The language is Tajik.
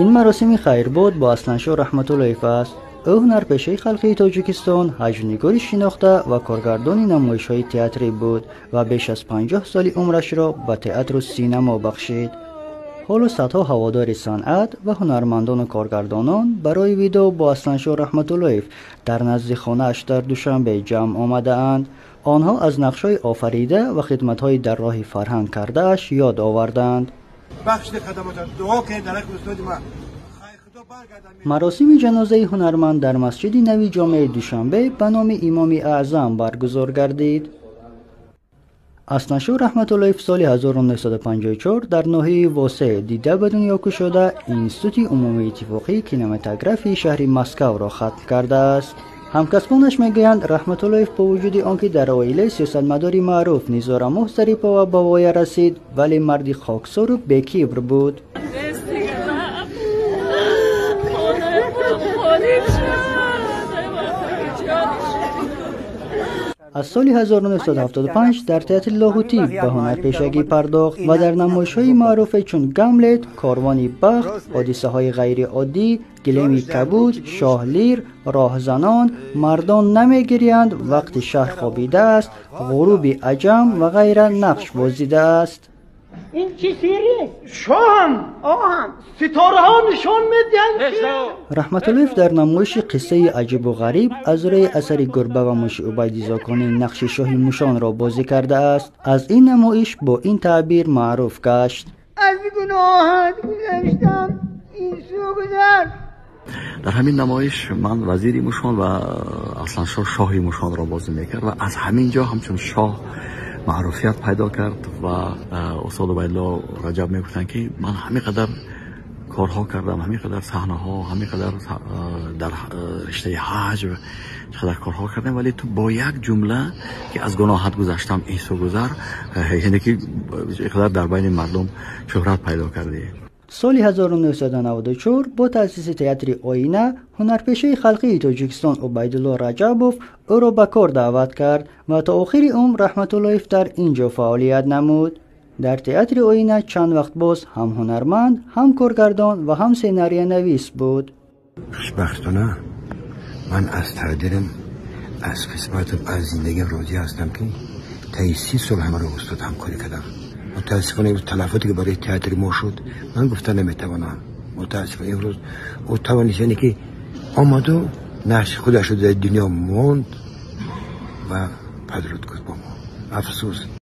Ин маросими хайрбод бо Асланшоҳ Раҳматуллоев аст. Ӯ ҳунарпешаи халқии Тоҷикистон, ҳаҷвнигори шинохта ва коргардони намоишҳои театрӣ буд ва беш аз 50 соли умрашро ба театру синамо бахшид. Ҳоло садҳо ҳаводори санъат ва ҳунармандону коргардонон барои видоъ бо Асланшоҳ Раҳматуллоев дар назди хонааш дар Душанбе ҷамъ омадаанд. Онҳо аз нақшҳои офарида ва хидматҳои дар роҳи фарҳанг кардааш ёд оварданд. Маросими ҷанозаи ҳунарманд дар масҷиди нави ҷомеаи Душанбе ба номи Имоми Аъзам баргузор гардид. Асланшоҳ Раҳматуллоев соли 1954 дар ноҳияи Восеъ дида ба дунё кушода, Институти умумии иттифоқии кинематографии шаҳри Москавро хатм кардааст. Ҳамкасбонаш мегӯянд, Раҳматуллоев бо вуҷуди он ки дар оилаи сиёсатмадори маъруф Низора Зарипова ба воя расид, вале марди хоксору бекибр буд. Аз соли 1975 дар театри Лоҳутӣ ба ҳунарпешагӣ пардохт ва дар намоишҳои маъруфе чун Гамлет, Корвони бахт, Ҳодисаҳои ғайриоддӣ, Гилеми кабуд, Шоҳ Лир, Роҳзанон, Мардон намегириянд, Вақти шаҳр хобидааст, Ғуруби аҷам ва ғайра нақш бозидааст. Ин чӣ сиррист? Шоҳам, оҳам, ситораҳо нишон медиҳанд. Раҳматуллоев дар намоиши Қиссаи аҷибу ғариб аз рӯи асари Гурба ва муши Убайди Зоконӣ нақши шоҳи мушонро бозӣ кардааст. Аз ин намоиш бо ин таъбир маъруф гашт: аз гуноҳат гузаштам, ин сӯ гузар. Дар ҳамин намоиш ман вазири мушон ва Асланшоҳ шоҳи мушонро бозӣ мекард ва аз ҳамин ҷо ҳамчун шоҳ маъруфият пайдо кард ва устод Убайдулло Раҷаб мегуфтанд, ки ман ҳамин қадар корҳо кардам, ҳамин қадар саҳнаҳо, ҳамин қадар дар риштаи ҳаҷв чақадар корҳо кардам, вале ту бо як ҷумла, ки аз гуноҳат гузаштам, ин сӯ гузар, яъне ки инқадар дар байни мардум шӯҳрат пайдо кардӣ. Соли 1994 бо таъсиси театри Оина ҳунарпешаи халқии Тоҷикистон Убайдулло Раҷабов ӯро ба кор даъват кард ва то охири умр Раҳматуллоев дар ин ҷо фаъолият намуд. Дар театри Оина чанд вақт боз ҳам ҳунарманд, ҳам коргардон ва ҳам сценариянавис буд. Хушбахтона ман аз тақдирам, аз қисматам, аз зиндагиам розӣ ҳастам, ки таи 30 сол ҳамаро устод ҳамкорӣ кардам. Мутаассифона имрӯз талафоте ки барои театри мо шуд, ман гуфта наметавонам. Мутаассифона имрӯз ӯ тавонист, яъне ки омаду нақши худашро дар дунё монд ва падруд гуфт бо мо. Афсӯс.